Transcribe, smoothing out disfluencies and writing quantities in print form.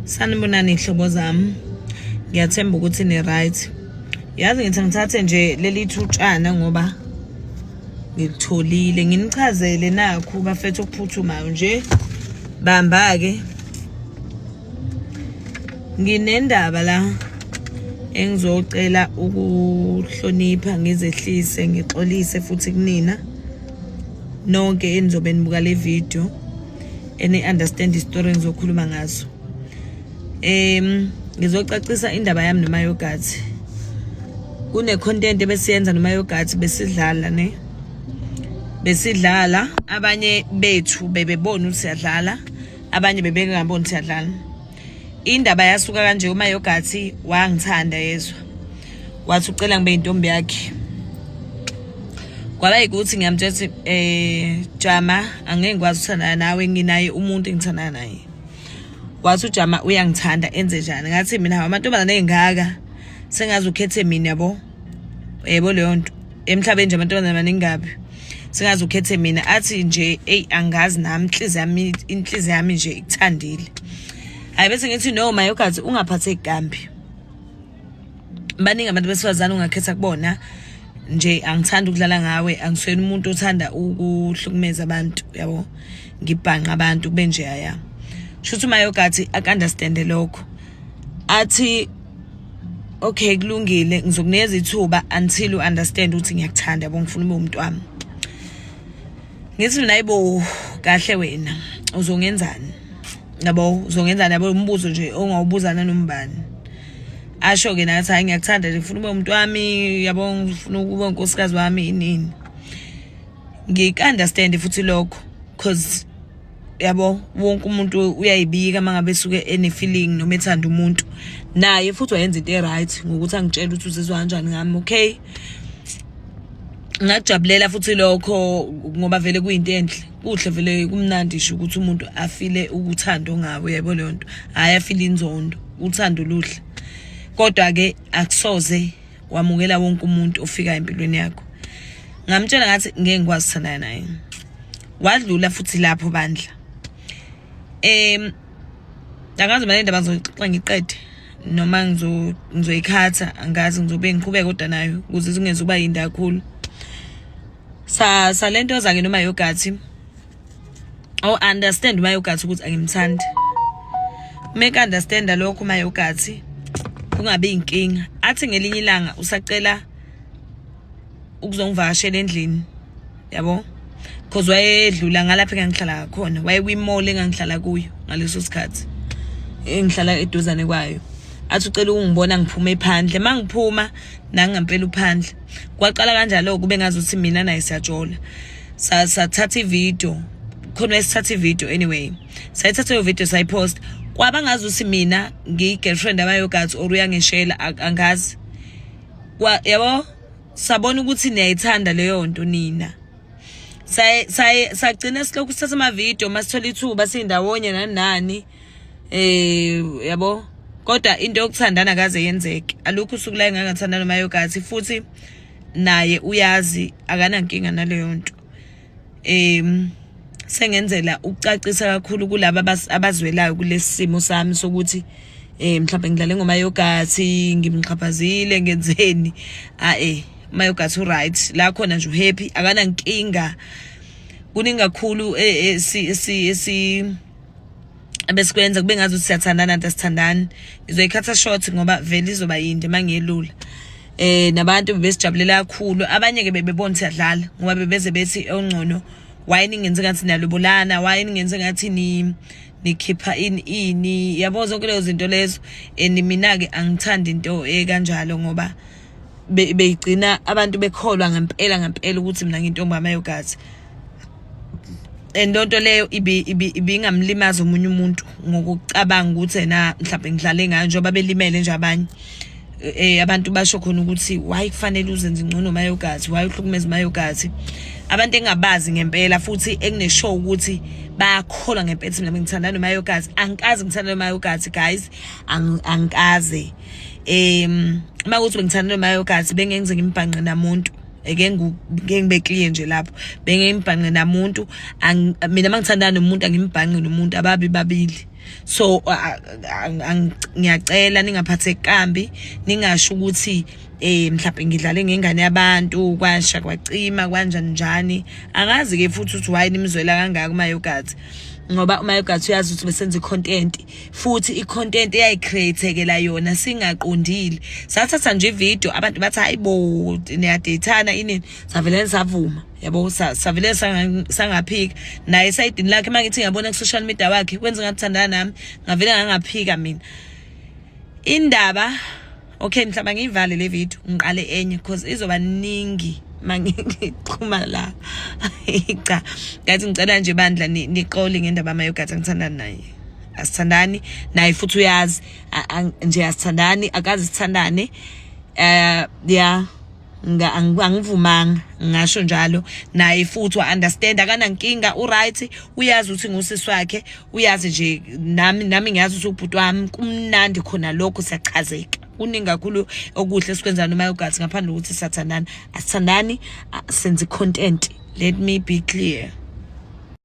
Sanibonani ihlobo zami. Ngiyathemba ukuthi ni right. Yazi ngithi ngithathe nje leli thutshana ngoba ngilitholile nginichazele nakhu bafethu okuphuthumayo nje. Bamba ke. Nginendaba la engizocela ukuhlonipha ngizehlise ngixolise futhi kunina nonke enizobe nibuka le video eni understand istory engizokhuluma ngaso. Ngizocacisa indaba yami noma yogathi. Kune content ebesiyenza noma yogathi besidlala ne. Besidlala abanye bethu bebebona ukuthi siyadlala abanye bebengaboni siyadlala. Indaba yasuka kanje uma yogathi wangithanda yezwa. Wathi ucela ngibe intombi yakhe. Kwaba yikuthi ngiyamtshela ukuthi Jama angeke ngikwazi ukuthandana nawe nginaye umuntu engithandana naye. Wathi uJama uyangithanda enze njani? Ngathi mina hawu amantombazane engaka sengaze ukhethe mina yabo. Yebo leyo nto. Emhlabeni nje amantombazane maningi kabi. Sengaze ukhethe mina athi nje ey angazi nami inhliziyo yami nje ikuthandile. Hayi bese ngithi no mayogathi ungaphatheki kambi. Baningi abantu besifazane ungakhetha kubona nje angithandi ukudlala ngawe angisuyena umuntu othanda ukuhlukumeza abantu yabo ngibhanqa abantu kube nje aya shuthi umayogathi aka-understand lokho athi okay kulungile ngizokunikeza ithuba until you understand ukuthi ngiyakuthanda yabo ngifuna ube umuntu wami. Ngithi mina ayibo kahle wena uzongenzani yabo uzongenzani yabo umbuzo nje ongawubuza nanombani. Asho ke nathi hayi ngiyakuthanda nje ngifuna ube umuntu wami yabo ngifuna ukuba unkosikazi wami inini. Ngik-understand futhi lokho cause yabo wonke umuntu uyayibika mangabe esuke ene feeling noma ethanda umuntu. Naye futhi wayenza into e-right ngokuthi angitshele ukuthi uzizwa kanjani ngami. Okay, ngakujabulela futhi lokho ngoba vele kuyinto enhle kuhle vele kumnandi nje ukuthi umuntu afile uthando ngawe yabo leyo nto hhayi afile inzondo uthando luhle kodwa ke akusoze wamukela wonke umuntu ofika empilweni yakho. Ngamtshela ngathi ngeke ngikwazi ukuthandana naye. Wadlula futhi lapho bandla. Angazi mina indaba ngizoyixoxa ngiqede noma ngizoyikhatha angazi ngizobe ngiqhubeka kodwa nayo ukuze zingezuba yinde kakhulu. Sa salento zake noma yogathi oh understand uma yogathi ukuthi angimthandi. Make understand lokho uma yogathi kungabi inkinga. Athi ngelinye ilanga usacela ukuzongivakashela endlini yabo because wayedlula ngalapha engangihlala khona waye kwi-mall engangihlala kuyo ngaleso sikhathi engihlala eduzane kwayo. Athi ucela ukungibona ngiphume phandle mangiphuma nangampela uphandle. Kwaqala kanjalo kube ngazuthi mina naye siyajola. Sathatha ivideo khona esithatha ivideo anyway sayithatha leyo video sayipost kwaba ngazuthi mina ngiyi-girlfriend abayogathi or uyangishela angazi kwa yabo sabona ukuthi niyayithanda leyo nto nina. Saye sagcina silokhu sithatha ama-video masithola ithuba sindawonye nani nani yabo kodwa into yokuthandana kaze yenzeke. Alukho usuku la engangathandana nomayogathi futhi naye uyazi akanankinga naleyo nto. Sengenzela ukucacisa kakhulu kulaba abazwelayo kulesi simo sami sokuthi mhlawumbe ngidlale ngomayogathi ngimxhaphazile ngenzeni. A umayogathi uright la khona nje uhappy akanankinga. Kuningi kakhulu esi abesikwenza kube ngathi siyathandana nto asithandani. Ngizoyikhatha short ngoba vele izoba yinde mangiyelula. Nabantu bebesijabulela kakhulu abanye ke bebebona siyadlala ngoba bebeze bethi ongcono why ningenze ngathi niyalobolana why ningenze ngathi ni nikhipha ini ini yabo zonke lezo zinto lezo. And mina ke angithandi into ekanjalo ngoba beyigcina abantu bekholwa ngempela ngempela ukuthi mina ngintombi amayogathi. And lonto leyo ibingamlimaza omunye umuntu ngokucabanga ukuthi yena mhlawumbe ngidlale ngayo njengoba belimele nje abanye. Abantu basho khona ukuthi why kufanele uzenze ngcono mayogathi why uhlukumeza mayogathi. Abantu engabazi ngempela futhi engineshow ukuthi bayakholwa ngempela ukuthi mina ngithandana nomayogathi. Angikaze ngithandane nomayogathi guys, angikaze. Uma kuthi bengithandana nomayogathi bengengize ngimbhanqe namuntu. Eke ngeke ngibe clear nje lapho bengeke ngibhanqe namuntu. Mina mangithandana nomuntu angimbhanqi nomuntu ababi babili. So ngiyacela ningaphatheki kambi, ningasho ukuthi mhlawumbe ngidlale ngengane yabantu, kwasha kwacima kwanjani njani. Angazi ke futhi ukuthi why nimzwela kangaka uMayogathi, ngoba uMayogathi uyazi ukuthi besenza i-content, futhi i-content eyayicreatekela yona singaqondile. Sathatha nje ivideo, abantu bathi hayibo, niyadeyithana inini, savele savuma, yabo, savele sangaphika. Naye esayidini lakhe, uma ngithi ngiyabona ku-social media wakhe wenza ngathi thandana nami, ngavele ngangaphika mina indaba. Okay, mhlawumbe ngiyivale le video, ngiqale enye because izoba ningi mangixhuma la. Cha, ngathi ngicela nje bandla nixole ngendaba amayogathi, angithandani naye, asithandani naye, futhi uyazi nje asithandani, akazi sithandane. Yeah, angivumanga, ngasho njalo. Naye futhi wa-understand, akanankinga, uright, uyazi ukuthi ngusisi wakhe, uyazi nje nami ngiyazi ukuthi ubhuti wami. Kumnandi khona lokho, siyachazeka, kuningi kakhulu okuhle esikwenza noma yogathi ngaphandle kokuthi siyathandana. Asithandani, senze content, let me be clear.